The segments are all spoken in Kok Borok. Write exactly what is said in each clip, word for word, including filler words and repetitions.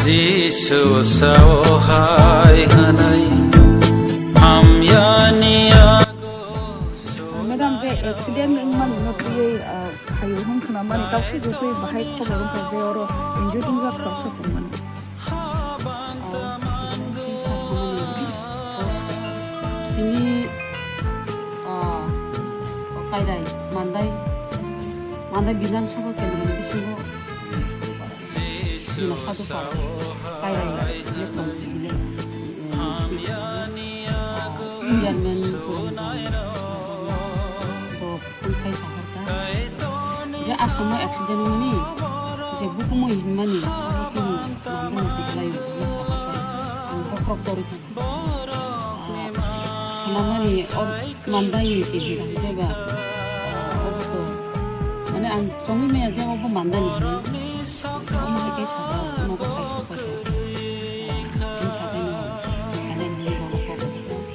Jisu sao hai hwnwi hamyani yago. Madam, je accident wngmani no twiwi, ah, phaio hwn khna mani, tausi je twi bahai khobor wngkha je oro injured wngjak khoroksa tongmani. Tini, ah, Kairai, Mandai, Mandai Bidhan Sabha Kendra ni bisingo, Bina Sadhu Para, Kairai, village committee, village, eh, chairman, bo khai sahorkha. Je Assam o accident wngmani, je bukumui hinmani, abo chini Mandai ni se kwlai o, hwnwi sahorkha. Ang bokhorok torwi thangkha. Khanamani o Mandai ni se hinwi thangkha ba, obo to, mane ang chongwi maya je obo Mandai ni hinwi. Omo hai khe saka, omo bo khai sokphaikha. Ang sakai no, Mandai ni hinwi bono kok. Tamni kaisa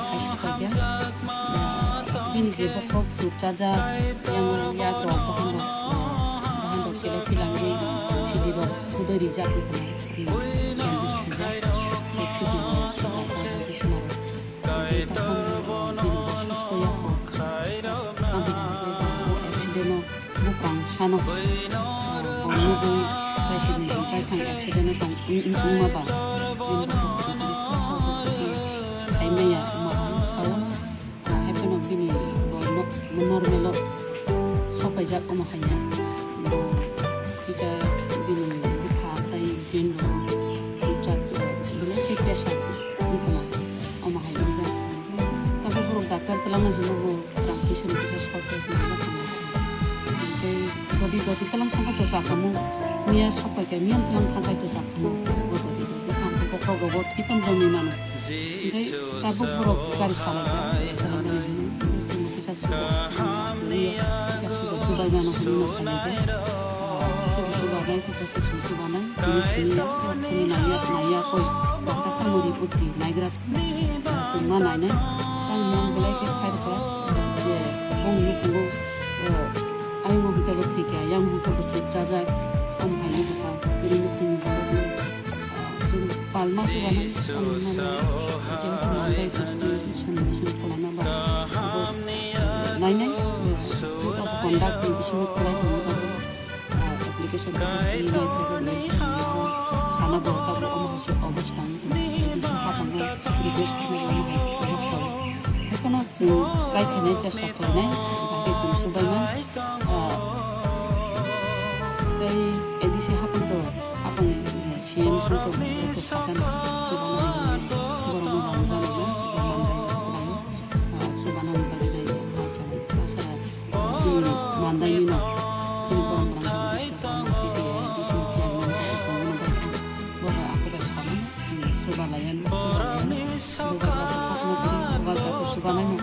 kaisa khaijak. Bini je bokhorok chuk chajak, yang yak rok bahan rok, bahan rok chelai philangwi sidi rok hudai rijak wngkha na, bini bandage khaijak, tei phidi rok chajak chajak bisma rok. Tei takhuk bini bo susto yak rok, tamni hwnkhai bo accident o Buphang sano, ah, bo nugwi kaisa ni baithang accident o tong, wng, wng, wngma ba, bini buphang sano kisa sai maya wngma hai sao, ah, hai phano bini bo no-, normal o sopaijak omo hai ya. Bo kisa bini bwkha tei bini rok chak, belai khe pressure wngkha na. Omo hai wngjak. Tabuk borok doctor twlangna hinwi bo rang puisa ni kisa shortage nangma tongma. Tei dodi dodi twlang thangkha to chakhamu. Miya sokpai khe miya twlang thangkha to chakhamu. Bo dodi dodi thangkha bokhorok rogo thipam jongni mano. Tei tabuk borok gari salai kha. Chwngno kisa sugo, kisa sugo, chubai mano hinwi no khalai kha. Chubai chubanai, kisa sugo chubanai. Tini simi ya, tini naiya, naiya koi. Doctor tamo report di, naigra. Chwngma nainai, tamo hwnwi belai khe khairokha, je bongni nukhungo, eh, ayung hwnkhe bo thwikha, yang hwnkhe bo chuk chajak, omo hai wngkha, bini nukhungni borokno, ah, chwng palma chubanai, tamo hwnmani, jehetu Mandai constitution ni bisingo khwlaina ba, abo, eh, nainai, eh, code of conduct ni bisingo khwlai tongwi tongo. Ah, application khe swi nai thangwi sana bo tabuk omo hai se obostha wngwi tong khe, bisi hapango request khe omo hai obostha o. Haiphano chwng try khainai, chesta khainai, bahai khe chwng subai man. Ah, tei A D C hapang to, hapang ni C M song to, to sakhan chubana borokno rang jani na, bo Mandai kwlai, ah, chubana ni bagwi nai, ah, chani, ah, sara. Chini Mandai ni no, chini borok rang jani, chini chairman, chini tongo no bai kha, bo bai ako bai sanai, chini chuba laiya no, chuba laiya no, bubagra to kokno kwrwi, bubagra to chuba nai no,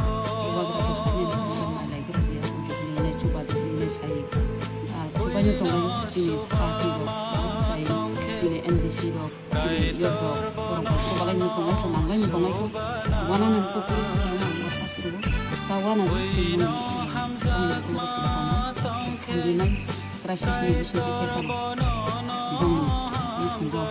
bubagra to sani no, nai lai gra ya, chuba de nai sai, ah, chuba ni tongo chini party rok, tai chini M D C rok. Chini yok rok, borok rok chubalai no tongnai kho, nanglai no tongnai kho, wana no kho khe, ang asa suru, ta wana di, ang no kho suru kono, thangdi nai, crisis ni bising khe khe kha, bongni, ni khunjo.